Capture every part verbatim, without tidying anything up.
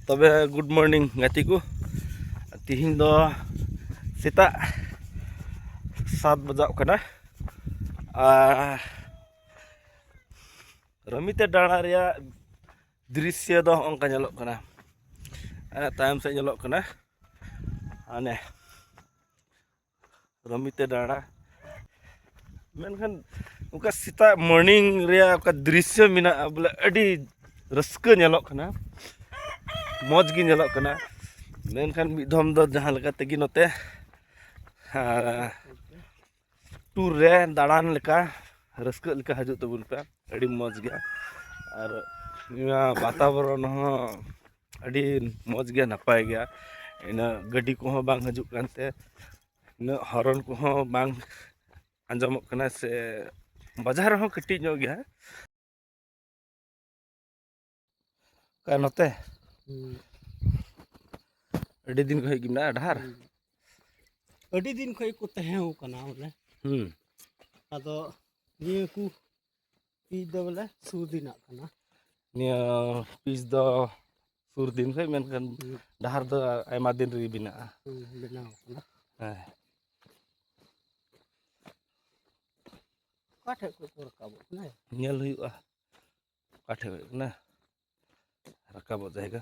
ᱛᱚᱵᱮ good morning ᱜᱟᱛᱮ ᱠᱚ᱾ ᱛᱤᱦᱤᱧ ᱫᱚ ᱥᱮᱛᱟᱜ ᱥᱟᱛ ᱵᱟᱡᱟᱜ ᱠᱟᱱᱟ᱾ ᱟᱨ ᱨᱚᱢᱤᱛᱮ ᱰᱟᱸᱲᱟ ᱨᱮᱭᱟᱜ ᱫᱨᱤᱥᱥᱚ ᱫᱚ ᱦᱚᱸᱜᱼᱚ ᱱᱚᱝᱠᱟ ᱧᱮᱞᱚᱜ ᱠᱟᱱᱟ᱾ ᱟᱨ ᱛᱟᱭᱚᱢ ᱥᱮᱫ ᱧᱮᱞᱚᱜ ᱠᱟᱱᱟ ᱦᱟᱱᱮ ᱨᱚᱢᱤᱛᱮ ᱰᱟᱸᱲᱟ᱾ ᱢᱮᱱᱠᱷᱟᱱ ᱚᱱᱠᱟ ᱥᱮᱛᱟᱜ morning ᱨᱮᱭᱟᱜ ᱚᱠᱟ ᱫᱨᱤᱥᱥᱚ ᱢᱮᱱᱟᱜᱼᱟ, ᱵᱚᱞᱮ ᱟᱹᱰᱤ ᱨᱟᱹᱥᱠᱟᱹ ᱧᱮᱞᱚᱜ ᱠᱟᱱᱟ, ᱢᱚᱡᱽ ᱜᱮ ᱧᱮᱞᱚᱜ ᱠᱟᱱᱟ᱾ ᱢᱮᱱᱠᱷᱟᱱ ᱢᱤᱫ ᱫᱷᱚᱢ ᱫᱚ ᱡᱟᱦᱟᱸ ᱞᱮᱠᱟ ᱛᱮᱜᱮ ᱱᱚᱛᱮ, ᱟᱨ tour ᱨᱮ ᱫᱟᱬᱟᱱ ᱞᱮᱠᱟ, ᱨᱟᱹᱥᱠᱟᱹᱜ ᱞᱮᱠᱟ ᱦᱤᱡᱩᱜ ᱛᱟᱵᱚᱱ ᱯᱮ, ᱟᱹᱰᱤ ᱢᱚᱡᱽ ᱜᱮᱭᱟ᱾ ᱟᱨ ᱱᱚᱣᱟ ᱵᱟᱛᱟᱵᱚᱨᱚᱱ ᱦᱚᱸ ᱟᱹᱰᱤ ᱢᱚᱡᱽ ᱜᱮᱭᱟ, ᱱᱟᱯᱟᱭ ᱜᱮᱭᱟ᱾ ᱤᱱᱟᱹ ᱜᱟᱹᱰᱤ ᱠᱚᱦᱚᱸ ᱵᱟᱝ ᱦᱤᱡᱩᱜ ᱠᱟᱱᱛᱮ, ᱤᱱᱟᱹᱜ horn ᱠᱚᱦᱚᱸ ᱵᱟᱝ ᱟᱸᱡᱚᱢᱚᱜ ᱠᱟᱱᱟ, ᱥᱮ ᱵᱟᱡᱟᱨ ᱦᱚᱸ ᱠᱟᱹᱴᱤᱡ ᱧᱚᱜ ᱜᱮᱭᱟ᱾ ᱚᱠᱟ ᱱᱚᱛᱮ? ᱦᱩᱸ᱾ ᱟᱹᱰᱤ ᱫᱤᱱ ᱠᱷᱚᱡ ᱜᱮ ᱢᱮᱱᱟᱜᱼᱟ ᱰᱟᱦᱟᱨ? ᱦᱩᱸ᱾ ᱟᱹᱰᱤ ᱫᱤᱱ ᱠᱷᱚᱡ ᱠᱚ ᱛᱟᱦᱮᱸ ᱠᱟᱱᱟ ᱵᱚᱞᱮ᱾ ᱦᱩᱸ᱾ ᱟᱫᱚ ᱱᱤᱭᱟᱹ ᱠᱚ ᱯᱤᱪ ᱫᱚ ᱵᱚᱞᱮ ᱥᱩᱨ ᱫᱤᱱᱟᱜ ᱠᱟᱱᱟ᱾ ᱱᱤᱭᱟᱹ ᱯᱤᱪ ᱫᱚ ᱥᱩᱨ ᱫᱤᱱ ᱠᱷᱚᱡ, ᱢᱮᱱᱠᱷᱟᱱ ᱦᱩᱸ᱾ ᱰᱟᱦᱟᱨ ᱫᱚ ᱟᱭᱢᱟ ᱫᱤᱱ ᱨᱮᱜᱮ ᱵᱮᱱᱟᱜᱼᱟ᱾ ᱦᱩᱸ, ᱵᱮᱱᱟᱣ ᱠᱟᱱᱟ᱾ ᱦᱮᱸ᱾ ᱚᱠᱟ ᱴᱷᱮᱡ ᱠᱷᱚᱡ ᱠᱚ ᱨᱟᱠᱟᱵᱚᱜ ᱠᱟᱱᱟ? ᱧᱮᱞ ᱦᱩᱭᱩᱜᱼᱟ ᱚᱠᱟ ᱴᱷᱮᱡ ᱦᱩᱭᱩᱜ ᱠᱟᱱᱟ ᱨᱟᱠᱟᱵᱚᱜ ᱡᱟᱭᱜᱟ᱾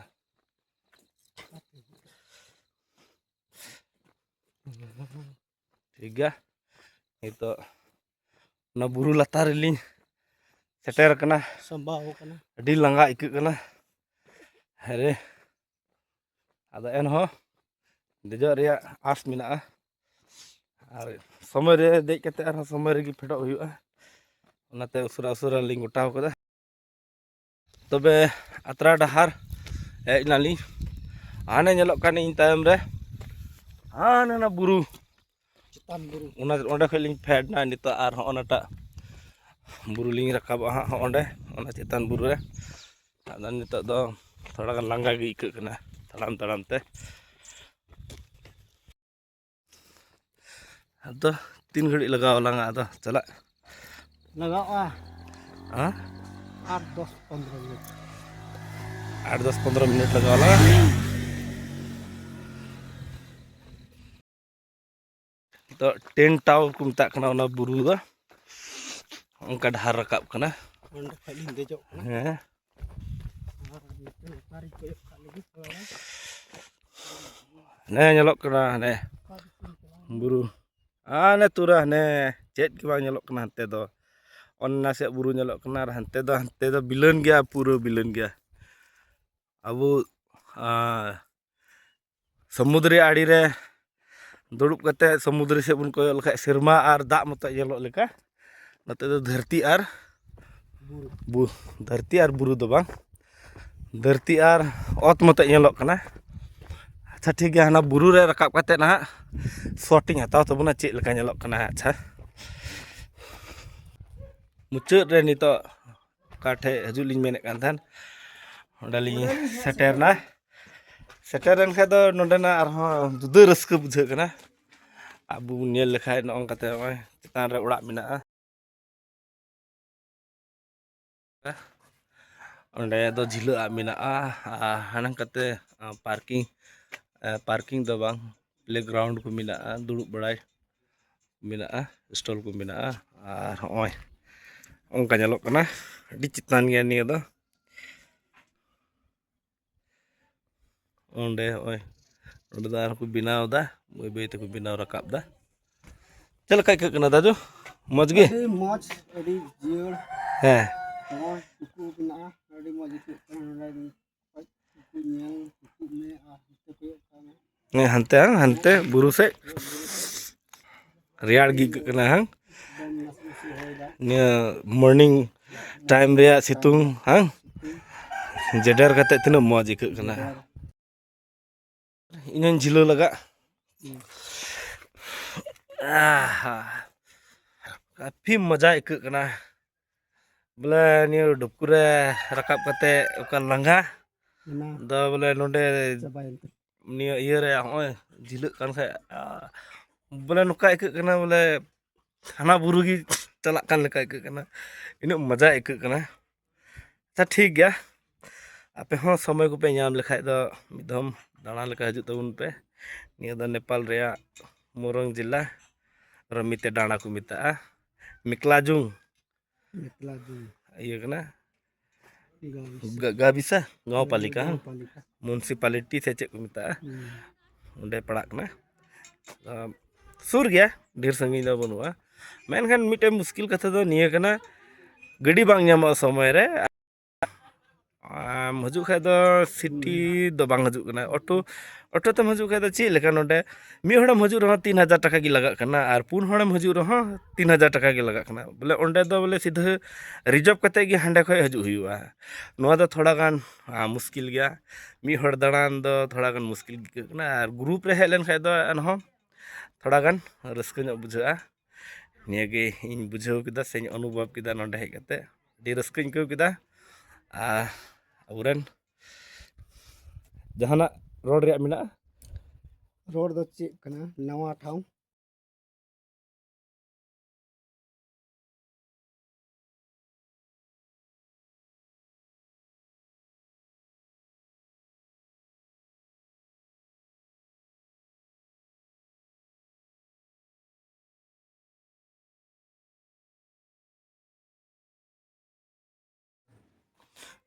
ᱴᱷᱤᱠ ᱜᱮᱭᱟ, ᱱᱤᱛᱚᱜ ᱚᱱᱟ ᱵᱩᱨᱩ ᱞᱟᱛᱟᱨ ᱨᱮᱞᱤᱧ ᱥᱮᱴᱮᱨ ᱟᱠᱟᱱᱟ᱾ ᱥᱟᱢᱵᱟᱣ ᱟᱠᱟᱱᱟ᱾ ᱟᱹᱰᱤ ᱞᱟᱸᱜᱟ ᱟᱹᱭᱠᱟᱹᱜ ᱠᱟᱱᱟ᱾ ᱦᱮᱸ ᱨᱮ, ᱟᱫᱚ ᱮᱱᱦᱚᱸ ᱫᱮᱡᱚᱜ ᱨᱮᱭᱟᱜ ᱟᱸᱥ ᱢᱮᱱᱟᱜᱼᱟ᱾ ᱟᱨ ᱥᱚᱢᱚᱭ ᱨᱮ ᱫᱮᱡ ᱠᱟᱛᱮ ᱟᱨᱦᱚᱸ ᱥᱚᱢᱚᱭ ᱨᱮᱜᱮ ᱯᱷᱮᱰᱚᱜ ᱦᱩᱭᱩᱜᱼᱟ᱾ ᱚᱱᱟᱛᱮ ᱩᱥᱟᱹᱨᱟ ᱩᱥᱟᱹᱨᱟ ᱞᱤᱧ ᱜᱚᱴᱟᱣ ᱠᱟᱫᱟ᱾ ᱛᱚᱵᱮ ᱟᱛᱨᱟ ᱰᱟᱦᱟᱨ ᱦᱮᱡ ᱱᱟᱞᱤᱧ᱾ ᱦᱟᱱᱮ ᱧᱮᱞᱚᱜ ᱠᱟᱱ ᱤᱧ ᱛᱟᱭᱚᱢ ᱨᱮ, ᱦᱟᱱᱮ ᱚᱱᱟ ᱵᱩᱨᱩ, ᱪᱮᱛᱟᱱ ᱵᱩᱨᱩ᱾ ᱚᱱᱟ, ᱚᱸᱰᱮ ᱠᱷᱚᱡ ᱞᱤᱧ ᱯᱷᱮᱰ ᱱᱟ᱾ ᱱᱤᱛᱚᱜ ᱟᱨ ᱦᱚᱸ ᱚᱱᱟᱴᱟᱜ ᱵᱩᱨᱩ ᱞᱤᱧ ᱨᱟᱠᱟᱵᱚᱜᱼᱟ ᱦᱟᱸᱜ, ᱦᱚᱸ ᱚᱸᱰᱮ, ᱚᱱᱟ ᱪᱮᱛᱟᱱ ᱵᱩᱨᱩ ᱨᱮ᱾ ᱟᱫᱚ ᱱᱤᱛᱚᱜ ᱫᱚ ᱛᱷᱚᱲᱟ ᱜᱟᱱ ᱞᱟᱸᱜᱟ ᱜᱮ ᱟᱹᱭᱠᱟᱹᱜ ᱠᱟᱱᱟ ᱛᱟᱲᱟᱢ ᱛᱟᱲᱟᱢ ᱛᱮ᱾ ᱟᱫᱚ ᱛᱤᱱ ᱜᱷᱟᱹᱲᱤᱡ ᱞᱟᱜᱟᱣ ᱟᱞᱟᱝᱟ ᱟᱫᱚ ᱪᱟᱞᱟᱜ? ᱞᱟᱜᱟᱜᱼᱟ ᱦᱮᱸ? ᱟᱴ, ᱫᱚᱥ, ᱯᱚᱱᱫᱽᱨᱚ ᱢᱤᱱᱤᱴ᱾ ᱟᱴ ᱫᱚᱥ ᱯᱚᱱᱫᱽᱨᱚ ᱢᱤᱱᱤᱴ ᱞᱟᱜᱟᱣ ᱞᱟᱜᱟ᱾ ᱛᱚ, ᱴᱮᱱ ᱴᱟᱣᱩᱱ ᱠᱚ ᱢᱮᱛᱟᱜ ᱠᱟᱱᱟ ᱚᱱᱟ ᱵᱩᱨᱩ ᱫᱚ᱾ ᱚᱱᱠᱟ ᱰᱟᱦᱟᱨ ᱨᱟᱠᱟᱵ ᱠᱟᱱᱟ᱾ ᱚᱸᱰᱮ ᱠᱷᱚᱡ ᱞᱤᱧ ᱫᱮᱡᱚᱜ ᱠᱟᱱᱟ᱾ ᱦᱮᱸ᱾ ᱟᱨ ᱱᱚᱛᱮ ᱞᱟᱛᱟᱨ ᱤᱧ ᱠᱚᱭᱚᱜ ᱠᱟᱜ ᱞᱮᱜᱮ ᱛᱷᱚᱲᱟ ᱜᱟᱱ᱾ ᱦᱮᱸ, ᱧᱮᱞᱚᱜ ᱠᱟᱱᱟ ᱦᱟᱱᱮ ᱵᱩᱨᱩ᱾ ᱦᱟᱱᱮ ᱛᱩᱨᱟ ᱦᱟᱱᱮ ᱪᱮᱫ ᱜᱮ ᱵᱟᱝ ᱧᱮᱞᱚᱜ ᱠᱟᱱᱟ ᱦᱟᱱᱛᱮ ᱫᱚ᱾ ᱚᱱ ᱱᱟᱥᱮᱭᱟᱜ ᱵᱩᱨᱩ ᱧᱮᱞᱚᱜ ᱠᱟᱱᱟ ᱟᱨ ᱦᱟᱱᱛᱮ ᱫᱚ, ᱦᱟᱱᱛᱮ ᱫᱚ ᱵᱤᱞᱟᱹᱱ ᱜᱮᱭᱟ, ᱯᱩᱨᱟᱹ ᱵᱤᱞᱟᱹᱱ ᱜᱮᱭᱟ᱾ ᱟᱵᱚ, ᱟᱸ, ᱥᱚᱢᱩᱫᱨᱤ ᱟᱲᱮ ᱨᱮ ᱫᱩᱲᱩᱵ ᱠᱟᱛᱮ ᱥᱚᱢᱩᱫᱨᱤ ᱥᱮᱫ ᱵᱚᱱ ᱠᱚᱭᱚᱜ ᱞᱮᱠᱷᱟᱡ ᱥᱮᱨᱢᱟ ᱟᱨ ᱫᱟᱜ ᱢᱚᱛᱚ ᱧᱮᱞᱚᱜ ᱞᱮᱠᱟ᱾ ᱱᱚᱛᱮ ᱫᱚ ᱫᱷᱟᱹᱨᱛᱤ ᱟᱨ ᱵᱩ-, ᱫᱷᱟᱹᱨᱛᱤ ᱟᱨ ᱵᱩᱨᱩ ᱫᱚ ᱵᱟᱝ, ᱫᱷᱟᱹᱨᱛᱤ ᱟᱨ ᱚᱛ ᱢᱚᱛᱚ ᱧᱮᱞᱚᱜ ᱠᱟᱱᱟ᱾ ᱟᱪᱪᱷᱟ, ᱴᱷᱤᱠ ᱜᱮᱭᱟ, ᱦᱟᱱᱟ ᱵᱩᱨᱩ ᱨᱮ ᱨᱟᱠᱟᱵ ᱠᱟᱛᱮ ᱱᱟᱦᱟᱜ ᱥᱚᱴ ᱤᱧ ᱦᱟᱛᱟᱣ ᱛᱟᱵᱚᱱᱟ, ᱪᱮᱫ ᱞᱮᱠᱟ ᱧᱮᱞᱚᱜ ᱠᱟᱱᱟ᱾ ᱟᱪᱪᱷᱟ, ᱢᱩᱪᱟᱹᱫ ᱨᱮ ᱱᱤᱛᱚᱜ ᱚᱠᱟ ᱴᱷᱮᱡ ᱦᱤᱡᱩᱜ ᱞᱤᱧ ᱢᱮᱱᱮᱫ ᱠᱟᱱ ᱛᱟᱦᱮᱱ, ᱚᱸᱰᱮ ᱞᱤᱧ ᱥᱮᱴᱮᱨ ᱮᱱᱟ᱾ ᱥᱮᱴᱮᱨ ᱮᱱ ᱠᱷᱟᱡ ᱫᱚ ᱱᱚᱸᱰᱮᱱᱟᱜ ᱟᱨᱦᱚᱸ ᱡᱩᱫᱟᱹ ᱨᱟᱹᱥᱠᱟᱹ ᱵᱩᱡᱷᱟᱹᱜ ᱠᱟᱱᱟ᱾ ᱟᱵᱚ ᱵᱚᱱ ᱧᱮᱞ ᱞᱮᱠᱷᱟᱡ ᱱᱚᱜᱼᱚ ᱱᱚᱝᱠᱟᱛᱮ ᱱᱚᱜᱼᱚᱭ ᱪᱮᱛᱟᱱ ᱨᱮ ᱚᱲᱟᱜ ᱢᱮᱱᱟᱜᱼᱟ᱾ ᱚᱸᱰᱮ ᱫᱚ ᱡᱷᱤᱞᱟᱹ ᱟᱜ ᱢᱮᱱᱟᱜᱼᱟ᱾ ᱟᱨ ᱦᱟᱱᱟ ᱠᱟᱛᱮ, ᱟ, ᱯᱟᱨᱠᱤᱝ, ᱟ, ᱯᱟᱨᱠᱤᱝ ᱫᱚ ᱵᱟᱝ, ᱯᱞᱮᱜᱨᱟᱣᱩᱱᱰ ᱠᱚ ᱢᱮᱱᱟᱜᱼᱟ, ᱫᱩᱲᱩᱵ ᱵᱟᱲᱟᱭ ᱢᱮᱱᱟᱜᱼᱟ, ᱥᱴᱚᱞ ᱠᱚ ᱢᱮᱱᱟᱜᱼᱟ᱾ ᱟᱨ ᱦᱚᱸᱜᱼᱚᱭ ᱚᱱᱠᱟ ᱧᱮᱞᱚᱜ ᱠᱟᱱᱟ, ᱟᱹᱰᱤ ᱪᱮᱛᱟᱱ ᱜᱮᱭᱟ ᱱᱤᱭᱟᱹ ᱫᱚ᱾ ᱚᱸᱰᱮ ᱦᱚᱸᱜᱼᱚᱭ, ᱱᱚᱸᱰᱮ ᱫᱚ ᱟᱨᱦᱚᱸ ᱠᱚ ᱵᱮᱱᱟᱣ ᱮᱫᱟ, ᱵᱟᱹᱭ ᱵᱟᱹᱭ ᱛᱮᱠᱚ ᱵᱮᱱᱟᱣ ᱨᱟᱠᱟᱵ ᱮᱫᱟ᱾ ᱪᱮᱫ ᱞᱮᱠᱟ ᱟᱹᱭᱠᱟᱹᱜ ᱠᱟᱱᱟ ᱫᱟᱫᱩ? ᱢᱚᱡᱽ ᱜᱮ? ᱟᱹᱰᱤ ᱢᱚᱡᱽ, ᱟᱹᱰᱤ ᱡᱤᱭᱟᱹᱲ᱾ ᱦᱮᱸ᱾ ᱱᱚᱜᱼᱚᱭ ᱩᱠᱩ ᱢᱮᱱᱟᱜᱼᱟ, ᱟᱹᱰᱤ ᱢᱚᱡᱽ ᱟᱹᱭᱠᱟᱹᱜ ᱠᱟᱱᱟ ᱱᱚᱸᱰᱮ ᱠᱷᱚᱡ ᱩᱠᱩ ᱧᱮᱞ, ᱩᱠᱩ ᱢᱮ ᱟᱨ ᱦᱟᱱᱛᱮ ᱠᱚᱭᱚᱜ ᱠᱟᱜ ᱢᱮ᱾ ᱦᱮᱸ, ᱦᱟᱱᱛᱮ, ᱦᱟᱱᱛᱮ ᱵᱩᱨᱩ ᱥᱮᱫ᱾ ᱨᱮᱭᱟᱲ ᱜᱮ ᱟᱹᱭᱠᱟᱹᱜ ᱠᱟᱱᱟ, ᱦᱟᱝ? ᱱᱤᱭᱟᱹ morning time ᱨᱮᱭᱟᱜ ᱥᱤᱛᱩᱝ, ᱦᱟᱝ? ᱡᱮᱰᱮᱨ ᱠᱟᱛᱮ ᱛᱤᱱᱟᱹᱜ ᱢᱚᱡᱽ ᱟᱹᱭᱠᱟᱹᱜ ᱠᱟᱱᱟ᱾ ᱤᱧ ᱦᱚᱸᱧ ᱡᱷᱤᱞᱟᱹ ᱞᱟᱜᱟᱜ᱾ ᱟᱦᱟ, ᱠᱟᱯᱷᱤ ᱢᱚᱡᱟ ᱟᱹᱭᱠᱟᱹᱜ ᱠᱟᱱᱟ᱾ ᱵᱚᱞᱮ ᱱᱤᱭᱟᱹ ᱰᱩᱵᱠᱩ ᱨᱮ ᱨᱟᱠᱟᱵ ᱠᱟᱛᱮ ᱚᱠᱟ ᱞᱟᱸᱜᱟ ᱚᱱᱟ ᱫᱚ ᱵᱚᱞᱮ ᱱᱚᱰᱮ ᱪᱟᱵᱟᱭᱮᱱ ᱛᱟᱢᱟ᱾ ᱱᱤᱭᱟᱹ ᱤᱭᱟᱹ ᱨᱮ ᱦᱚᱸᱜᱼᱚᱭ ᱡᱷᱤᱞᱟᱹᱜ ᱠᱟᱱ ᱠᱷᱟᱡ, ᱟ, ᱵᱚᱞᱮ ᱱᱚᱝᱠᱟ ᱟᱹᱭᱠᱟᱹᱜ ᱠᱟᱱᱟ ᱵᱚᱞᱮ ᱦᱟᱱᱟ ᱵᱩᱨᱩ ᱜᱮ ᱪᱟᱞᱟᱜ ᱠᱟᱱ ᱞᱮᱠᱟ ᱟᱹᱭᱠᱟᱹᱜ ᱠᱟᱱᱟ, ᱤᱱᱟᱹᱜ ᱢᱚᱡᱟ ᱟᱹᱭᱠᱟᱹᱜ ᱠᱟᱱᱟ᱾ ᱟᱪᱪᱷᱟ, ᱴᱷᱤᱠ ᱜᱮᱭᱟ, ᱟᱯᱮ ᱦᱚᱸ ᱥᱚᱢᱚᱭ ᱠᱚᱯᱮ ᱧᱟᱢ ᱞᱮᱠᱷᱟᱡ ᱫᱚ ᱢᱤᱫ ᱫᱷᱚᱢ ᱫᱟᱬᱟ ᱞᱮᱠᱟ ᱦᱤᱡᱩᱜ ᱛᱟᱵᱚᱱ ᱯᱮ᱾ ᱱᱤᱭᱟᱹ ᱫᱚ ᱱᱮᱯᱟᱞ ᱨᱮᱭᱟᱜ ᱢᱳᱨᱚᱝ ᱡᱮᱞᱟ, ᱨᱚᱢᱤᱛᱮ ᱰᱟᱸᱰᱟ ᱠᱚ ᱢᱮᱛᱟᱜᱼᱟ᱾ ᱢᱮᱠᱞᱟᱡᱩᱝ ᱢᱮᱠᱞᱟᱡᱩᱝ᱾ ᱤᱭᱟᱹ ᱠᱟᱱᱟ᱾ ᱜᱟᱵᱤᱥᱟ᱾ ᱜᱟ-, ᱜᱟᱵᱤᱥᱟ ᱜᱟᱶᱯᱟᱞᱤᱠᱟ, ᱦᱟᱝ? ᱜᱟᱶᱯᱟᱞᱤᱠᱟ᱾ ᱢᱩᱱᱥᱤᱯᱟᱞᱤᱴᱤ ᱥᱮ ᱪᱮᱫ ᱠᱚ ᱢᱮᱛᱟᱜᱼᱟ? ᱦᱩᱸ᱾ ᱚᱸᱰᱮ ᱯᱟᱲᱟᱜ ᱠᱟᱱᱟ᱾ ᱟᱢ, ᱥᱩᱨ ᱜᱮᱭᱟ, ᱰᱷᱮᱨ ᱥᱟᱺᱜᱤᱧ ᱫᱚ ᱵᱟᱹᱱᱩᱜᱼᱟ᱾ ᱢᱮᱱᱠᱷᱟᱱ ᱢᱤᱫᱴᱮᱱ ᱢᱩᱥᱠᱤᱞ ᱠᱟᱛᱷᱟ ᱫᱚ ᱱᱤᱭᱟᱹ ᱠᱟᱱᱟ, ᱜᱟᱹᱰᱤ ᱵᱟᱝ ᱧᱟᱢᱚᱜᱼᱟ ᱥᱚᱢᱚᱭ ᱨᱮ᱾ ᱟᱢ ᱦᱤᱡᱩᱜ ᱠᱷᱟᱡ ᱫᱚ ᱥᱤᱴᱤ ᱫᱚ ᱵᱟᱝ ᱦᱤᱡᱩᱜ ᱠᱟᱱᱟ, ᱚᱴᱳ, ᱚᱴᱳ ᱛᱮᱢ ᱦᱤᱡᱩᱜ ᱠᱷᱟᱡ ᱫᱚ ᱪᱮᱫ ᱞᱮᱠᱟ ᱱᱚᱰᱮ ᱢᱤᱫ ᱦᱚᱲᱮᱢ ᱦᱤᱡᱩᱜ ᱨᱮᱦᱚᱸ ᱛᱤᱱ ᱦᱟᱡᱟᱨ ᱴᱟᱠᱟ ᱜᱮ ᱞᱟᱜᱟᱜ ᱠᱟᱱᱟ, ᱟᱨ ᱯᱩᱱ ᱦᱚᱲᱮᱢ ᱦᱤᱡᱩᱜ ᱨᱮᱦᱚᱸ ᱛᱤᱱ ᱦᱟᱡᱟᱨ ᱴᱟᱠᱟ ᱜᱮ ᱞᱟᱜᱟᱜ ᱠᱟᱱᱟ᱾ ᱵᱚᱞᱮ ᱚᱸᱰᱮ ᱫᱚ ᱵᱚᱞᱮ ᱥᱤᱫᱷᱟᱹ ᱨᱤᱡᱟᱨᱵᱷ ᱠᱟᱛᱮ ᱜᱮ ᱦᱟᱸᱰᱮ ᱠᱷᱚᱡ ᱦᱤᱡᱩᱜ ᱦᱩᱭᱩᱜᱼᱟ᱾ ᱱᱚᱣᱟ ᱫᱚ ᱛᱷᱚᱲᱟ ᱜᱟᱱ, ᱟ, ᱢᱩᱥᱠᱤᱞ ᱜᱮᱭᱟ᱾ ᱢᱤᱫ ᱦᱚᱲ ᱫᱟᱬᱟᱱ ᱫᱚ ᱛᱷᱚᱲᱟ ᱜᱟᱱ ᱢᱩᱥᱠᱤᱞ ᱟᱹᱭᱠᱟᱹᱜ ᱠᱟᱱᱟ, ᱟᱨ ᱜᱨᱩᱯ ᱨᱮ ᱦᱮᱡ ᱞᱮᱱ ᱠᱷᱟᱡ ᱫᱚ ᱮᱱᱦᱚᱸ ᱛᱷᱚᱲᱟ ᱜᱟᱱ ᱨᱟᱹᱥᱠᱟᱹ ᱧᱚᱜ ᱵᱩᱡᱷᱟᱹᱜᱼᱟ᱾ ᱱᱤᱭᱟᱹ ᱜᱮ ᱤᱧ ᱵᱩᱡᱷᱟᱹᱣ ᱠᱮᱫᱟ ᱥᱮᱧ ᱚᱱᱩᱵᱷᱚᱵ ᱠᱮᱫᱟ ᱱᱚᱰᱮ ᱦᱮᱡ ᱠᱟᱛᱮ᱾ ᱟᱹᱰᱤ ᱨᱟᱹᱥᱠᱟᱹᱧ ᱟᱹᱭᱠᱟᱹᱣ ᱠᱮᱫᱟ᱾ ᱟᱨ ᱟᱵᱚᱨᱮᱱ ᱡᱟᱦᱟᱱᱟᱜ ᱨᱚᱲ ᱨᱮᱭᱟᱜ ᱢᱮᱱᱟᱜᱼᱟ? ᱨᱚᱲ ᱫᱚ ᱪᱮᱫ ᱠᱟᱱᱟ? ᱱᱟᱣᱟ ᱴᱷᱟᱶ᱾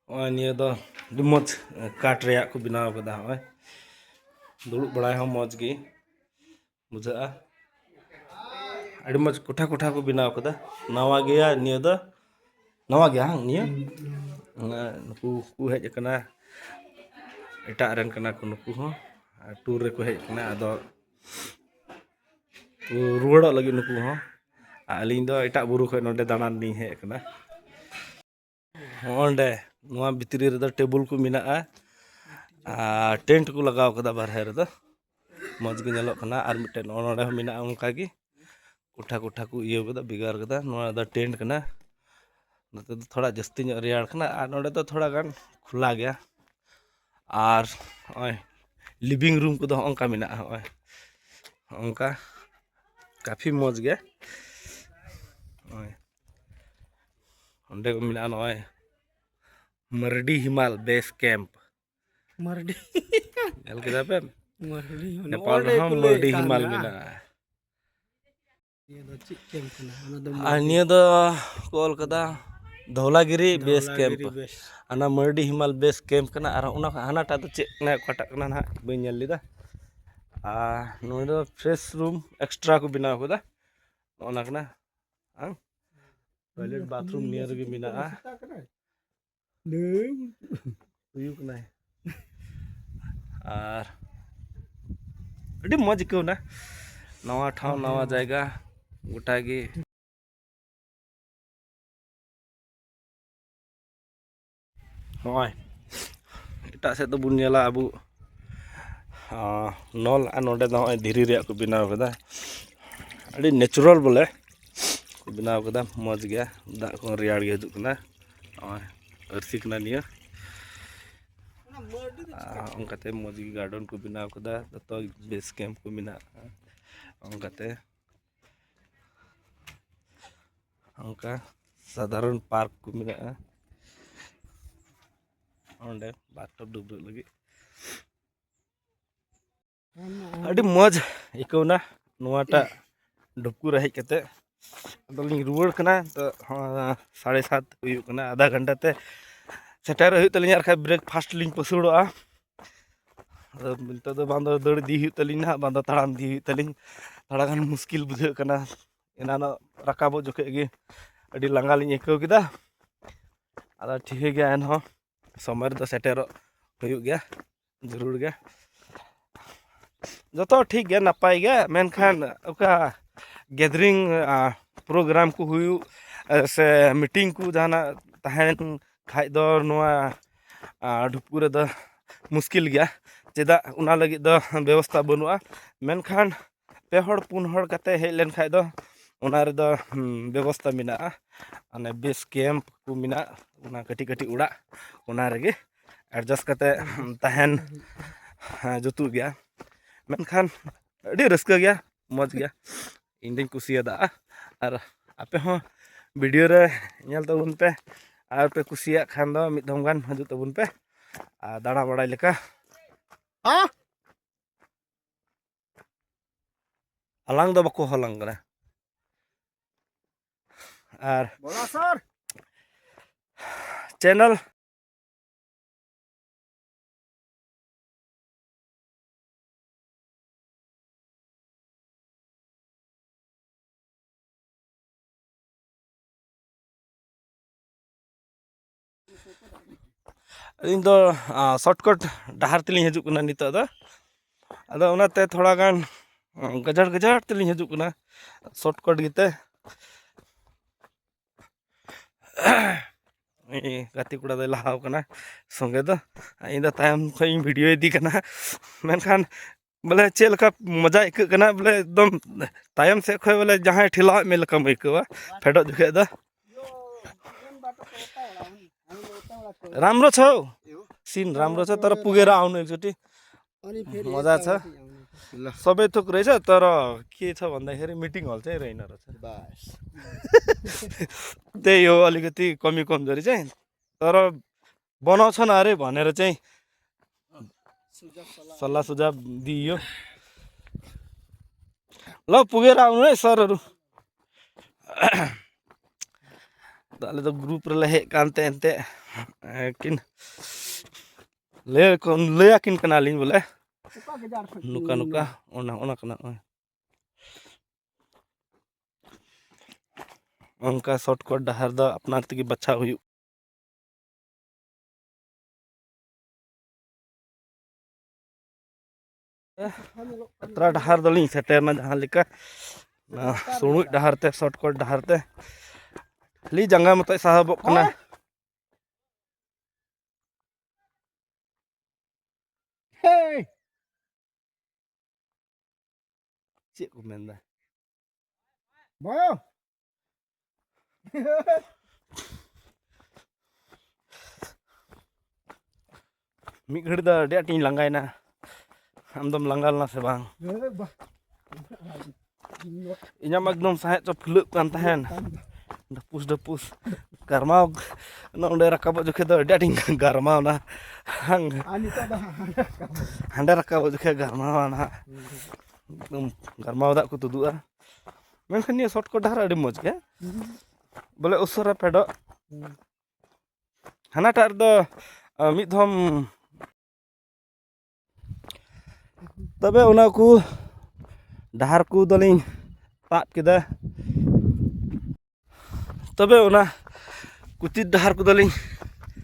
ᱱᱚᱜᱼᱚᱭ ᱱᱤᱭᱟᱹ ᱫᱚ ᱟᱹᱰᱤ ᱢᱚᱡᱽ ᱠᱟᱴ ᱨᱮᱭᱟᱜ ᱠᱚ ᱵᱮᱱᱟᱣ ᱠᱟᱫᱟ᱾ ᱱᱚᱜᱼᱚᱭ ᱫᱩᱲᱩᱵ ᱵᱟᱲᱟᱭ ᱦᱚᱸ ᱢᱚᱡᱽ ᱜᱮ ᱵᱩᱡᱷᱟᱹᱜᱼᱟ᱾ ᱟᱹᱰᱤ ᱢᱚᱡᱽ ᱠᱚᱴᱷᱟ ᱠᱚᱴᱷᱟ ᱠᱚ ᱵᱮᱱᱟᱣ ᱠᱟᱫᱟ᱾ ᱱᱟᱣᱟ ᱜᱮᱭᱟ ᱱᱤᱭᱟᱹ ᱫᱚ, ᱱᱟᱣᱟ ᱜᱮᱭᱟ ᱦᱟᱝ ᱱᱤᱭᱟᱹ? ᱦᱩᱸ, ᱱᱟᱣᱟ᱾ ᱱᱩᱠᱩ ᱠᱚ ᱦᱮᱡ ᱟᱠᱟᱱᱟ, ᱮᱴᱟᱜ ᱨᱮᱱ ᱠᱟᱱᱟ ᱠᱚ ᱱᱩᱠᱩ ᱦᱚᱸ, ᱟᱨ ᱴᱩᱨ ᱨᱮᱠᱚ ᱦᱮᱡ ᱟᱠᱟᱱᱟ᱾ ᱟᱫᱚ ᱨᱩᱣᱟᱹᱲᱚᱜ ᱞᱟᱹᱜᱤᱫ ᱱᱩᱠᱩ ᱦᱚᱸ᱾ ᱟᱨ ᱟᱹᱞᱤᱧ ᱫᱚ ᱮᱴᱟᱜ ᱵᱩᱨᱩ ᱠᱷᱚᱱ ᱱᱚᱰᱮ ᱫᱟᱬᱟᱱ ᱞᱤᱧ ᱦᱮᱡ ᱟᱠᱟᱱᱟ᱾ ᱦᱚᱸᱜᱼᱚᱸᱰᱮ ᱱᱚᱣᱟ ᱵᱷᱤᱛᱨᱤ ᱨᱮᱫᱚ ᱴᱮᱵᱩᱞ ᱠᱚ ᱢᱮᱱᱟᱜᱼᱟ ᱟᱨ ᱴᱮᱱᱴ ᱠᱚ ᱞᱟᱜᱟᱣ ᱠᱟᱫᱟ ᱵᱟᱨᱦᱮ ᱨᱮᱫᱚ, ᱢᱚᱡᱽ ᱜᱮ ᱧᱮᱞᱚᱜ ᱠᱟᱱᱟ᱾ ᱟᱨ ᱢᱤᱫᱴᱮᱱ ᱱᱚᱜᱼᱚ ᱱᱚᱰᱮ ᱦᱚᱸ ᱢᱮᱱᱟᱜᱼᱟ, ᱚᱱᱠᱟ ᱜᱮ ᱠᱚᱴᱷᱟ ᱠᱚᱴᱷᱟ ᱠᱚ ᱤᱭᱟᱹ ᱠᱟᱫᱟ, ᱵᱷᱮᱜᱟᱨ ᱠᱟᱫᱟ᱾ ᱱᱚᱣᱟ ᱫᱚ ᱴᱮᱱᱴ ᱠᱟᱱᱟ, ᱱᱚᱛᱮ ᱫᱚ ᱛᱷᱚᱲᱟ ᱡᱟᱹᱥᱛᱤ ᱧᱚᱜ ᱨᱮᱭᱟᱲ ᱠᱟᱱᱟ ᱟᱨ ᱱᱚᱰᱮ ᱫᱚ ᱛᱷᱚᱲᱟ ᱜᱟᱱ ᱠᱷᱩᱞᱟ ᱜᱮᱭᱟ᱾ ᱟᱨ ᱱᱚᱜᱼᱚᱭ ᱞᱤᱵᱤᱝ ᱨᱩᱢ ᱠᱚᱫᱚ ᱦᱚᱸᱜᱼᱚ ᱱᱚᱝᱠᱟ ᱢᱮᱱᱟᱜᱼᱟ, ᱱᱚᱜᱼᱚᱭ ᱱᱚᱝᱠᱟ ᱠᱟᱯᱷᱤ ᱢᱚᱡᱽ ᱜᱮ᱾ ᱱᱚᱜᱼᱚᱭ ᱚᱸᱰᱮ ᱠᱚ ᱢᱮᱱᱟᱜᱼᱟ, ᱱᱚᱜᱼᱚᱭ ᱢᱟᱨᱰᱤ ᱦᱤᱢᱟᱞ ᱵᱮᱥ ᱠᱮᱢᱯ᱾ ᱢᱟᱨᱰᱤ᱾ ᱧᱮᱞ ᱠᱮᱫᱟ ᱯᱮ? ᱢᱟᱨᱰᱤ ᱦᱚᱸ ᱱᱮᱯᱟᱞ ᱱᱚᱰᱮ ᱨᱮᱦᱚᱸ ᱠᱚ ᱞᱟᱹᱭ ᱢᱟᱨᱰᱤ ᱠᱟᱱ ᱦᱤᱢᱟᱞ ᱜᱮᱭᱟ᱾ ᱢᱮᱱᱟᱜᱼᱟ᱾ ᱱᱤᱭᱟᱹ ᱫᱚ ᱪᱮᱫ ᱠᱮᱢᱯ ᱠᱟᱱᱟ? ᱚᱱᱟ ᱫᱚ ᱟᱨ ᱢᱟᱨᱰᱤ᱾ ᱱᱤᱭᱟᱹ ᱫᱚ ᱠᱚ ᱚᱞ ᱠᱟᱫᱟ ᱫᱷᱚᱞᱟᱜᱤᱨᱤ ᱵᱮᱥ ᱫᱷᱚᱞᱟᱜᱤᱨᱤ ᱠᱮᱢᱯ᱾ ᱵᱮᱥ᱾ ᱦᱟᱱᱟ ᱢᱟᱨᱰᱤ ᱦᱤᱢᱟᱞ ᱵᱮᱥ ᱠᱮᱢᱯ ᱠᱟᱱᱟ᱾ ᱟᱨ ᱚᱱᱟ ᱦᱟᱱᱟᱴᱟᱜ ᱫᱚ ᱪᱮᱫ ᱠᱟᱱᱟ, ᱚᱠᱟᱴᱟᱜ ᱠᱟᱱᱟ ᱱᱟᱦᱟᱜ ᱵᱟᱹᱧ ᱧᱮᱞ ᱞᱮᱫᱟ᱾ ᱟᱨ ᱱᱚᱰᱮ ᱫᱚ ᱯᱷᱨᱮᱥ ᱨᱩᱢ ᱮᱠᱥᱴᱨᱟ ᱠᱚ ᱵᱮᱱᱟᱣ ᱠᱟᱫᱟ᱾ ᱱᱚᱜᱼᱚ ᱱᱟ ᱠᱟᱱᱟ᱾ ᱦᱟᱝ? ᱴᱚᱭᱞᱮᱴ ᱵᱟᱛᱷᱨᱩᱢ ᱱᱤᱭᱟᱹ ᱨᱮᱜᱮ ᱢᱮᱱᱟᱜᱼᱟ᱾ ᱦᱩᱭᱩᱜ ᱠᱟᱱᱟᱭ᱾ ᱟᱨ ᱟᱹᱰᱤ ᱢᱚᱡᱽ ᱟᱹᱭᱠᱟᱹᱣ ᱮᱱᱟ, ᱱᱟᱣᱟ ᱴᱷᱟᱶ, ᱱᱟᱣᱟ ᱡᱟᱭᱜᱟ, ᱜᱚᱴᱟ ᱜᱮ᱾ ᱱᱚᱜᱼᱚᱭ ᱮᱴᱟᱜ ᱥᱮᱫ ᱫᱚᱵᱚᱱ ᱧᱮᱞᱟ ᱟᱵᱚ, ᱟᱸ, ᱱᱚᱞ, ᱟᱨ ᱱᱚᱰᱮ ᱫᱚ ᱱᱚᱜᱼᱚᱭ ᱫᱷᱤᱨᱤ ᱨᱮᱭᱟᱜ ᱠᱚ ᱵᱮᱱᱟᱣ ᱠᱟᱫᱟ᱾ ᱟᱹᱰᱤ ᱱᱮᱪᱟᱨᱟᱞ ᱵᱚᱞᱮ ᱠᱚ ᱵᱮᱱᱟᱣ ᱠᱟᱫᱟ, ᱢᱚᱡᱽ ᱜᱮᱭᱟ, ᱫᱟᱜ ᱠᱚᱦᱚᱸ ᱨᱮᱭᱟᱲ ᱜᱮ ᱦᱤᱡᱩᱜ ᱠᱟᱱᱟ᱾ ᱱᱚᱜᱼᱚᱭ ᱟᱹᱨᱥᱤ ᱠᱟᱱᱟ ᱱᱤᱭᱟᱹ᱾ ᱟᱨ ᱚᱱᱠᱟᱛᱮ ᱢᱚᱡᱽ ᱜᱮ ᱜᱟᱨᱰᱮᱱ ᱠᱚ ᱵᱮᱱᱟᱣ ᱠᱟᱫᱟ, ᱡᱚᱛᱚ ᱵᱮᱥ ᱠᱮᱢᱯ ᱠᱚ ᱢᱮᱱᱟᱜᱼᱟ᱾ ᱚᱱᱠᱟᱛᱮ ᱚᱱᱠᱟ ᱥᱟᱫᱷᱟᱨᱚᱱ ᱯᱟᱨᱠ ᱠᱚ ᱢᱮᱱᱟᱜᱼᱟ᱾ ᱚᱸᱰᱮ ᱵᱟᱛᱷᱴᱚᱵ ᱰᱟᱹᱵᱽᱨᱟᱹᱜ ᱞᱟᱹᱜᱤᱫ᱾ ᱟᱹᱰᱤ ᱢᱚᱡᱽ ᱟᱹᱭᱠᱟᱹᱣᱱᱟ ᱱᱚᱣᱟᱴᱟᱜ ᱰᱩᱵᱠᱩ ᱨᱮ ᱦᱮᱡ ᱠᱟᱛᱮ᱾ ᱟᱫᱚᱞᱤᱧ ᱨᱩᱣᱟᱹᱲ ᱠᱟᱱᱟ᱾ ᱛᱚ, ᱦᱚᱸ, ᱥᱟᱲᱮ ᱥᱟᱛ ᱦᱩᱭᱩᱜ ᱠᱟᱱᱟ, ᱟᱫᱷᱟ ᱜᱷᱚᱱᱴᱟ ᱛᱮ ᱥᱮᱴᱮᱨᱚᱜ ᱦᱩᱭᱩᱜ ᱛᱟᱹᱞᱤᱧᱟ, ᱟᱨ ᱵᱟᱠᱷᱟᱡ ᱵᱨᱮᱠᱯᱷᱟᱥᱴ ᱞᱤᱧ ᱯᱟᱹᱥᱩᱲᱚᱜᱼᱟ᱾ ᱟᱫᱚ ᱱᱤᱛᱚᱜ ᱫᱚ ᱵᱟᱝ ᱫᱚ ᱫᱟᱹᱲ ᱤᱫᱤ ᱦᱩᱭᱩᱜ ᱛᱟᱹᱞᱤᱧ ᱱᱟᱦᱟᱜ, ᱵᱟᱝ ᱫᱚ ᱛᱟᱲᱟᱢ ᱤᱫᱤ ᱦᱩᱭᱩᱜ ᱛᱟᱹᱞᱤᱧ᱾ ᱛᱷᱚᱲᱟ ᱜᱟᱱ ᱢᱩᱥᱠᱤᱞ ᱵᱩᱡᱷᱟᱹᱜ ᱠᱟᱱᱟ᱾ ᱮᱱᱟᱱᱚᱜ ᱨᱟᱠᱟᱵᱚᱜ ᱡᱚᱠᱷᱮᱡ ᱜᱮ ᱟᱹᱰᱤ ᱞᱟᱸᱜᱟ ᱞᱤᱧ ᱟᱹᱭᱠᱟᱹᱣ ᱠᱮᱫᱟ᱾ ᱟᱫᱚ ᱴᱷᱤᱠ ᱜᱮᱭᱟ, ᱮᱱᱦᱚᱸ ᱥᱚᱢᱚᱭ ᱨᱮᱫᱚ ᱥᱮᱴᱮᱨᱚᱜ ᱦᱩᱭᱩᱜ ᱜᱮᱭᱟ, ᱡᱟᱹᱨᱩᱲ ᱜᱮ᱾ ᱡᱚᱛᱚ ᱴᱷᱤᱠ ᱜᱮᱭᱟ, ᱱᱟᱯᱟᱭ ᱜᱮᱭᱟ, ᱢᱮᱱᱠᱷᱟᱱ ᱚᱠᱟ ᱜᱮᱫᱟᱨᱤᱝ, ᱟ, ᱯᱨᱳᱜᱨᱟᱢ ᱠᱚ ᱦᱩᱭᱩᱜ, ᱮ, ᱥᱮ ᱢᱤᱴᱤᱝ ᱠᱚ ᱡᱟᱦᱟᱱᱟᱜ ᱛᱟᱦᱮᱱ ᱠᱷᱟᱡ ᱫᱚ ᱱᱚᱣᱟ, ᱟ, ᱰᱷᱩᱯᱠᱩ ᱨᱮᱫᱚ ᱢᱩᱥᱠᱤᱞ ᱜᱮᱭᱟ᱾ ᱪᱮᱫᱟᱜ? ᱚᱱᱟ ᱞᱟᱹᱜᱤᱫ ᱫᱚ ᱵᱮᱵᱚᱥᱛᱷᱟ ᱵᱟᱹᱱᱩᱜᱼᱟ᱾ ᱢᱮᱱᱠᱷᱟᱱ ᱯᱮ ᱦᱚᱲ ᱯᱩᱱ ᱦᱚᱲ ᱠᱟᱛᱮ ᱦᱮᱡ ᱞᱮᱱ ᱠᱷᱟᱡ ᱫᱚ ᱚᱱᱟ ᱨᱮᱫᱚ, ᱦᱩᱸ, ᱵᱮᱵᱚᱥᱛᱷᱟ ᱢᱮᱱᱟᱜᱼᱟ᱾ ᱢᱟᱱᱮ ᱵᱮᱥ ᱠᱮᱢᱯ ᱠᱚ ᱢᱮᱱᱟᱜᱼᱟ, ᱚᱱᱟ ᱠᱟᱹᱴᱤᱡ ᱠᱟᱹᱴᱤᱡ ᱚᱲᱟᱜ, ᱚᱱᱟ ᱨᱮᱜᱮ ᱮᱰᱡᱟᱥᱴ ᱠᱟᱛᱮ ᱛᱟᱦᱮᱱ, ᱦᱮᱸ, ᱡᱩᱛᱩᱜ ᱜᱮᱭᱟ᱾ ᱢᱮᱱᱠᱷᱟᱱ ᱟᱹᱰᱤ ᱨᱟᱹᱥᱠᱟᱹ ᱜᱮᱭᱟ, ᱢᱚᱡᱽ ᱜᱮᱭᱟ, ᱤᱧ ᱫᱩᱧ ᱠᱩᱥᱤᱭᱟᱫᱟ᱾ ᱟᱨ ᱟᱯᱮ ᱦᱚᱸ ᱵᱷᱤᱰᱤᱭᱳ ᱨᱮ ᱧᱮᱞ ᱛᱟᱵᱚᱱ ᱯᱮ, ᱟᱨ ᱯᱮ ᱠᱩᱥᱤᱭᱟᱜ ᱠᱷᱟᱱ ᱫᱚ ᱢᱤᱫ ᱫᱷᱚᱢ ᱜᱟᱱ ᱦᱤᱡᱩᱜ ᱛᱟᱵᱚᱱ ᱯᱮ ᱟᱨ ᱫᱟᱬᱟ ᱵᱟᱲᱟᱭ ᱞᱮᱠᱟ᱾ ᱦᱮᱸ? ᱦᱟᱞᱟᱝ ᱫᱚ ᱵᱟᱠᱚ ᱦᱟᱞᱟᱝ ᱠᱟᱱᱟ᱾ ᱟᱨ ᱵᱚᱞᱟ ᱥᱟᱨ᱾ ᱪᱮᱱᱮᱞ ᱟᱹᱞᱤᱧ ᱫᱚ ᱥᱚᱨᱴᱠᱟᱴ ᱰᱟᱦᱟᱨ ᱛᱮᱞᱤᱧ ᱦᱤᱡᱩᱜ ᱠᱟᱱᱟ ᱱᱤᱛᱚᱜ ᱫᱚ᱾ ᱟᱫᱚ ᱚᱱᱟᱛᱮ ᱛᱷᱚᱲᱟ ᱜᱟᱱ ᱜᱟᱡᱟᱲ ᱜᱟᱡᱟᱲ ᱛᱮᱞᱤᱧ ᱦᱤᱡᱩᱜ ᱠᱟᱱᱟ, ᱥᱚᱨᱴᱠᱟᱴ ᱜᱮᱛᱮ᱾ ᱜᱟᱛᱮ ᱠᱚᱲᱟ ᱫᱚᱭ ᱞᱟᱦᱟᱣ ᱠᱟᱱᱟ ᱥᱚᱸᱜᱮ ᱫᱚ, ᱤᱧ ᱫᱚ ᱛᱟᱭᱚᱢ ᱠᱷᱚᱱ ᱤᱧ ᱵᱷᱤᱰᱤᱭᱳ ᱤᱫᱤ ᱠᱟᱱᱟ᱾ ᱢᱮᱱᱠᱷᱟᱱ ᱵᱚᱞᱮ ᱪᱮᱫ ᱞᱮᱠᱟ ᱢᱚᱡᱟ ᱟᱹᱭᱠᱟᱹᱜ ᱠᱟᱱᱟ, ᱵᱚᱞᱮ ᱮᱠᱫᱚᱢ ᱛᱟᱭᱚᱢ ᱥᱮᱫ ᱠᱷᱚᱱ ᱵᱚᱞᱮ ᱡᱟᱦᱟᱸᱭ ᱴᱷᱮᱞᱟᱣᱮᱫ ᱢᱮ ᱞᱮᱠᱟᱢ ᱟᱹᱭᱠᱟᱹᱣᱟ ᱯᱷᱮᱰᱚᱜ ᱡᱚᱠᱷᱮᱡ ᱫᱚ᱾ रामरो छ हौ। सिन राम्रो छ, तर पुगेर आउनु एकचोटि। अनि फेरि मजा छ। एकताल चाहिँ आउनु। सबै थोक रहेछ, तर के छ भन्दाखेरि मिटिङ हल चाहिँ रहेन रहेछ। बस। त्यही हो अलिकति कमी कमजोरी चाहिँ, तर बनाउँछ न अरे भनेर चाहिँ सुझाव सल्लाह। सल्लाह सुझाव दिइयो। ल, पुगेर आउनु है सरहरू। ᱟᱞᱮ ᱫᱚ ᱜᱨᱩᱯ ᱨᱮᱞᱮ ᱦᱮᱡ ᱠᱟᱱᱛᱮ ᱮᱱᱛᱮ ᱠᱤᱱ ᱞᱟᱹᱭ ᱞᱟᱹᱭᱟᱠᱤᱱ ᱠᱟᱱᱟᱞᱤᱧ ᱵᱚᱞᱮ᱾ ᱚᱠᱟ ᱜᱟᱡᱟᱲ ᱠᱷᱚᱱ ᱱᱚᱝᱠᱟ ᱠᱤᱱ ᱱᱚᱝᱠᱟ ᱢᱮᱱᱟ? ᱚᱱᱟ ᱚᱱᱟ ᱠᱟᱱᱟ᱾ ᱚᱱᱠᱟ ᱥᱚᱨᱴᱠᱟᱴ ᱰᱟᱦᱟᱨ ᱫᱚ ᱟᱯᱱᱟᱨ ᱛᱮᱜᱮ ᱵᱟᱪᱷᱟᱣ ᱦᱩᱭᱩᱜ᱾ ᱡᱟᱛᱨᱟ ᱰᱟᱦᱟᱨ ᱫᱚᱞᱤᱧ ᱥᱮᱴᱮᱨᱱᱟ ᱡᱟᱦᱟᱸ ᱞᱮᱠᱟ, ᱚᱱᱟ ᱥᱩᱲᱩᱡ ᱰᱟᱦᱟᱨ ᱛᱮ, ᱥᱚᱨᱴᱠᱟᱴ ᱰᱟᱦᱟᱨ ᱛᱮ᱾ ᱠᱷᱟᱹᱞᱤ ᱡᱟᱸᱜᱟ ᱢᱚᱛᱚᱡ ᱥᱟᱦᱚᱵᱚᱜ ᱠᱟᱱᱟ᱾ ᱦᱮᱸ᱾ ᱪᱮᱫ ᱠᱚ ᱢᱮᱱᱫᱟ? ᱵᱚᱭᱚ᱾ ᱢᱤᱫ ᱜᱷᱟᱹᱲᱤ ᱫᱚ ᱟᱹᱰᱤ ᱟᱸᱴᱤᱧ ᱞᱟᱸᱜᱟᱭᱮᱱᱟ᱾ ᱟᱢ ᱫᱚᱢ ᱞᱟᱸᱜᱟ ᱞᱮᱱᱟ ᱥᱮ ᱵᱟᱝ? ᱦᱮᱸ, ᱵᱟ-, ᱤᱧᱟᱹᱜ ᱢᱟ ᱮᱠᱫᱚᱢ ᱥᱟᱦᱮᱫ ᱪᱚ ᱯᱷᱩᱞᱟᱹᱜ ᱠᱟᱱ ᱛᱟᱦᱮᱱ᱾ ᱰᱷᱟᱯᱩᱥ ᱰᱷᱟᱯᱩᱥ᱾ ᱜᱟᱨᱢᱟᱣ, ᱱᱚᱸᱰᱮ ᱨᱟᱠᱟᱵᱚᱜ ᱡᱚᱠᱷᱮᱡ ᱫᱚ ᱟᱹᱰᱤ ᱟᱸᱴᱤᱧ ᱜᱟᱨᱢᱟᱣ ᱱᱟ᱾ ᱟᱨ ᱱᱤᱛᱚᱜ ᱫᱚ ᱦᱟᱸᱜ ᱦᱟᱸᱰᱮ ᱨᱟᱠᱟᱵᱚᱜ ᱡᱚᱠᱷᱮᱡ ᱜᱟᱨᱢᱟᱣ ᱱᱟᱦᱟᱜ᱾ ᱮᱠᱫᱚᱢ ᱜᱟᱨᱢᱟᱣ ᱫᱟᱜ ᱠᱚ ᱛᱩᱫᱩᱜᱼᱟ᱾ ᱢᱮᱱᱠᱷᱟᱱ ᱱᱤᱭᱟᱹ ᱥᱚᱨᱴᱠᱟᱴ ᱰᱟᱦᱟᱨ ᱟᱹᱰᱤ ᱢᱚᱡᱽ ᱜᱮᱭᱟ᱾ ᱵᱚᱞᱮ ᱩᱥᱟᱹᱨᱟ ᱯᱷᱮᱰᱚᱜ᱾ ᱦᱟᱱᱟᱴᱟᱜ ᱨᱮᱫᱚ ᱢᱤᱫ ᱫᱷᱚᱢ ᱛᱚᱵᱮ ᱚᱱᱟ ᱠᱚ ᱰᱟᱦᱟᱨ ᱠᱚ ᱫᱚᱞᱤᱧ ᱛᱟᱵ ᱠᱮᱫᱟ᱾ ᱛᱚᱵᱮ ᱚᱱᱟ ᱠᱩᱪᱤᱛ ᱰᱟᱦᱟᱨ ᱠᱚᱫᱚᱞᱤᱧ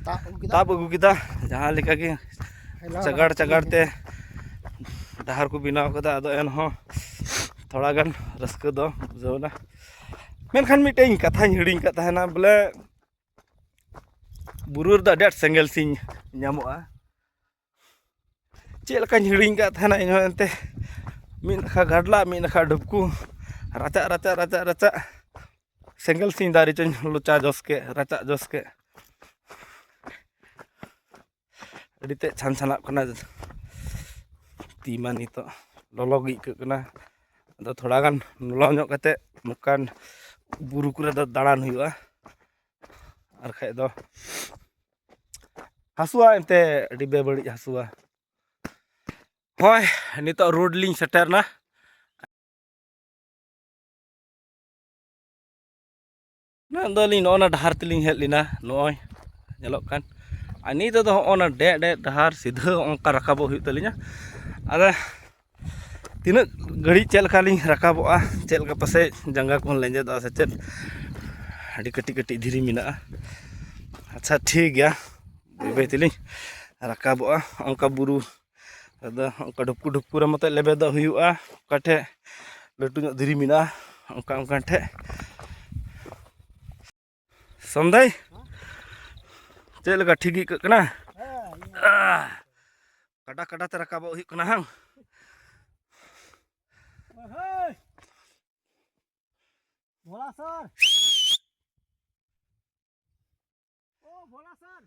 ᱛᱟᱵ ᱟᱹᱜᱩ ᱠᱮᱫᱟ᱾ ᱛᱟᱵ ᱟᱹᱜᱩ ᱠᱮᱫᱟ᱾ ᱡᱟᱦᱟᱸ ᱞᱮᱠᱟ ᱜᱮ ᱪᱟᱜᱟᱲ ᱪᱟᱜᱟᱲ ᱛᱮ ᱰᱟᱦᱟᱨ ᱠᱚ ᱵᱮᱱᱟᱣ ᱠᱟᱫᱟ᱾ ᱟᱫᱚ ᱮᱱᱦᱚᱸ ᱛᱷᱚᱲᱟ ᱜᱟᱱ ᱨᱟᱹᱥᱠᱟᱹ ᱫᱚ ᱵᱩᱡᱷᱟᱹᱣ ᱮᱱᱟ᱾ ᱢᱮᱱᱠᱷᱟᱱ ᱢᱤᱫᱴᱮᱱ ᱠᱟᱛᱷᱟᱧ ᱦᱤᱲᱤᱧ ᱠᱟᱫ ᱛᱟᱦᱮᱱᱟ, ᱵᱚᱞᱮ ᱵᱩᱨᱩ ᱨᱮᱫᱚ ᱟᱹᱰᱤ ᱟᱸᱴ ᱥᱮᱸᱜᱮᱞ ᱥᱤᱧ ᱧᱟᱢᱚᱜᱼᱟ᱾ ᱪᱮᱫ ᱞᱮᱠᱟᱧ ᱦᱤᱲᱤᱧ ᱠᱟᱫ ᱛᱟᱦᱮᱱᱟ ᱤᱧᱦᱚᱸ᱾ ᱮᱱᱛᱮ ᱢᱤᱫ ᱱᱟᱠᱷᱟ ᱜᱟᱰᱞᱟ, ᱢᱤᱫ ᱱᱟᱠᱷᱟ ᱰᱩᱵᱠᱩ, ᱨᱟᱪᱟᱜ ᱨᱟᱪᱟᱜ ᱨᱟᱪᱟᱜ ᱨᱟᱪᱟᱜ ᱥᱮᱸᱜᱮᱞ ᱥᱤᱧ ᱫᱟᱨᱮ ᱪᱚᱧ ᱞᱚᱪᱟ ᱡᱚᱥ ᱠᱮᱫ, ᱨᱟᱪᱟᱜ ᱡᱚᱥ ᱠᱮᱫ᱾ ᱟᱹᱰᱤ ᱛᱮᱫ ᱪᱷᱟᱱ ᱪᱷᱟᱱᱟᱜ ᱠᱟᱱᱟ ᱛᱤ ᱢᱟ᱾ ᱱᱤᱛᱚᱜ ᱞᱚᱞᱚ ᱜᱮ ᱟᱹᱭᱠᱟᱹᱜ ᱠᱟᱱᱟ᱾ ᱟᱫᱚ ᱛᱷᱚᱲᱟ ᱜᱟᱱ ᱞᱚᱞᱚ ᱧᱚᱜ ᱠᱟᱛᱮᱫ ᱱᱚᱝᱠᱟᱱ ᱵᱩᱨᱩ ᱠᱚᱨᱮ ᱫᱚ ᱫᱟᱬᱟᱱ ᱦᱩᱭᱩᱜᱼᱟ, ᱟᱨ ᱠᱷᱟᱡ ᱫᱚ ᱦᱟᱹᱥᱩᱣᱟ᱾ ᱮᱱᱛᱮ ᱟᱹᱰᱤ ᱵᱮᱵᱟᱹᱲᱤᱡ ᱦᱟᱹᱥᱩᱣᱟ᱾ ᱦᱳᱭ, ᱱᱤᱛᱚᱜ ᱨᱳᱰ ᱞᱤᱧ ᱥᱮᱴᱮᱨ ᱮᱱᱟ᱾ ᱟᱫᱚ ᱟᱹᱞᱤᱧ ᱱᱚᱜᱼᱚ ᱱᱟ ᱰᱟᱦᱟᱨ ᱛᱮᱞᱤᱧ ᱦᱮᱡ ᱞᱮᱱᱟ, ᱱᱚᱜᱼᱚᱭ ᱧᱮᱞᱚᱜ ᱠᱟᱱ᱾ ᱟᱨ ᱱᱤᱛᱚᱜ ᱫᱚ ᱦᱚᱸᱜᱼᱚ ᱱᱟ ᱰᱮᱡ ᱰᱮᱡ ᱰᱟᱦᱟᱨ ᱥᱤᱫᱷᱟᱹ ᱚᱱᱠᱟ ᱨᱟᱠᱟᱵᱚᱜ ᱦᱩᱭᱩᱜ ᱛᱟᱹᱞᱤᱧᱟ᱾ ᱟᱫᱚ ᱛᱤᱱᱟᱹᱜ ᱜᱷᱟᱹᱲᱤᱡ ᱪᱮᱫ ᱞᱮᱠᱟ ᱞᱤᱧ ᱨᱟᱠᱟᱵᱚᱜᱼᱟ, ᱪᱮᱫ ᱞᱮᱠᱟ ᱯᱟᱥᱮᱡ ᱡᱟᱸᱜᱟ ᱠᱚᱦᱚᱸ ᱞᱮᱸᱡᱮᱫᱚᱜᱼᱟ ᱥᱮ ᱪᱮᱫ, ᱟᱹᱰᱤ ᱠᱟᱹᱴᱤᱡ ᱠᱟᱹᱴᱤᱡ ᱫᱷᱤᱨᱤ ᱢᱮᱱᱟᱜᱼᱟ᱾ ᱟᱪᱪᱷᱟ, ᱴᱷᱤᱠ ᱜᱮᱭᱟ, ᱵᱟᱹᱭ ᱵᱟᱹᱭ ᱛᱮᱞᱤᱧ ᱨᱟᱠᱟᱵᱚᱜᱼᱟ᱾ ᱚᱱᱠᱟ ᱵᱩᱨᱩ ᱟᱫᱚ ᱚᱱᱠᱟ ᱰᱷᱩᱯᱠᱩ ᱰᱷᱩᱯᱠᱩ ᱨᱮ ᱢᱚᱛᱚ ᱞᱮᱵᱮᱫᱚᱜ ᱦᱩᱭᱩᱜᱼᱟ᱾ ᱚᱠᱟ ᱴᱷᱮᱡ ᱞᱟᱹᱴᱩ ᱧᱚᱜ ᱫᱷᱤᱨᱤ ᱢᱮᱱᱟᱜᱼᱟ, ᱚᱱᱠᱟ ᱚᱱᱠᱟ ᱴᱷᱮᱡ᱾ ᱥᱚᱱᱫᱷᱟᱭ, ᱪᱮᱫ ᱞᱮᱠᱟ, ᱴᱷᱤᱠ ᱜᱮ ᱟᱹᱭᱠᱟᱹᱜ ᱠᱟᱱᱟ? ᱟᱦ, ᱠᱟᱰᱟ ᱠᱟᱰᱟ ᱛᱮ ᱨᱟᱠᱟᱵᱚᱜ ᱦᱩᱭᱩᱜ ᱠᱟᱱᱟ ᱦᱟᱝ? ᱵᱷᱳᱞᱟ ᱥᱟᱨ, ᱳ ᱵᱷᱳᱞᱟ ᱥᱟᱨ,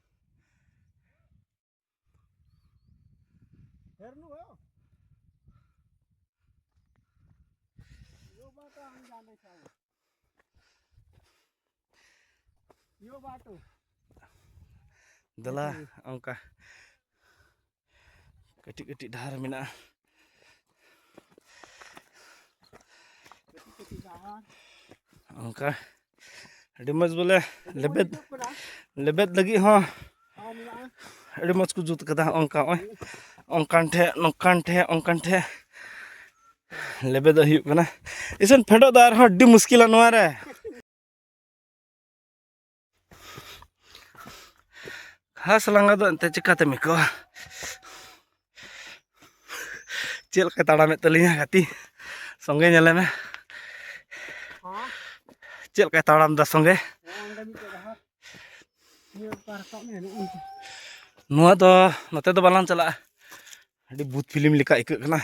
ᱦᱮᱨᱱᱩ ᱦᱳ, ᱭᱳ ᱵᱟᱛᱟ ᱦᱟᱝ ᱡᱟᱱᱮ ᱪᱟᱦᱩ᱾ ᱫᱮᱞᱟ, ᱚᱱᱠᱟ ᱠᱟᱹᱴᱤᱡ ᱠᱟᱹᱴᱤᱡ ᱰᱟᱦᱟᱨ ᱢᱮᱱᱟᱜᱼᱟ᱾ ᱚᱱᱠᱟ ᱟᱹᱰᱤ ᱢᱚᱡᱽ ᱵᱚᱞᱮ ᱞᱮᱵᱮᱫ, ᱞᱮᱵᱮᱫ ᱞᱟᱹᱜᱤᱫ ᱦᱚᱸ ᱟᱹᱰᱤ ᱢᱚᱡᱽ ᱠᱚ ᱡᱩᱛ ᱠᱟᱫᱟ᱾ ᱚᱱᱠᱟ ᱱᱚᱜᱼᱚᱭ ᱚᱱᱠᱟᱱ ᱴᱷᱮᱡ, ᱱᱚᱝᱠᱟᱱ ᱴᱷᱮᱡ, ᱚᱱᱠᱟᱱ ᱴᱷᱮᱡ ᱞᱮᱵᱮᱫᱚᱜ ᱦᱩᱭᱩᱜ ᱠᱟᱱᱟ᱾ ᱤᱥᱤᱱ ᱯᱷᱮᱰᱚᱜ ᱫᱚ ᱟᱨᱦᱚᱸ ᱟᱹᱰᱤ ᱢᱩᱥᱠᱤᱞᱟ ᱱᱚᱣᱟ ᱨᱮ᱾ ᱜᱷᱟᱥ ᱞᱟᱸᱜᱟ ᱫᱚ ᱮᱱᱛᱮ ᱪᱤᱠᱟᱛᱮᱢ ᱟᱹᱭᱠᱟᱹᱣᱟ? ᱪᱮᱫ ᱞᱮᱠᱟᱭ ᱛᱟᱲᱟᱢᱮᱫ ᱛᱟᱹᱞᱤᱧᱟ ᱜᱟᱛᱮ? ᱥᱚᱸᱜᱮ ᱧᱮᱞᱮ ᱢᱮ᱾ ᱪᱮᱫ ᱞᱮᱠᱟᱭ ᱛᱟᱲᱟᱢ ᱫᱟ ᱥᱚᱸᱜᱮ? ᱱᱚᱣᱟ ᱫᱚ ᱱᱚᱛᱮ ᱫᱚ ᱵᱟᱞᱟᱝ ᱪᱟᱞᱟᱜᱼᱟ᱾ ᱟᱹᱰᱤ ᱵᱷᱩᱛ ᱯᱷᱤᱞᱢ ᱞᱮᱠᱟ ᱟᱹᱭᱠᱟᱹᱜ ᱠᱟᱱᱟ᱾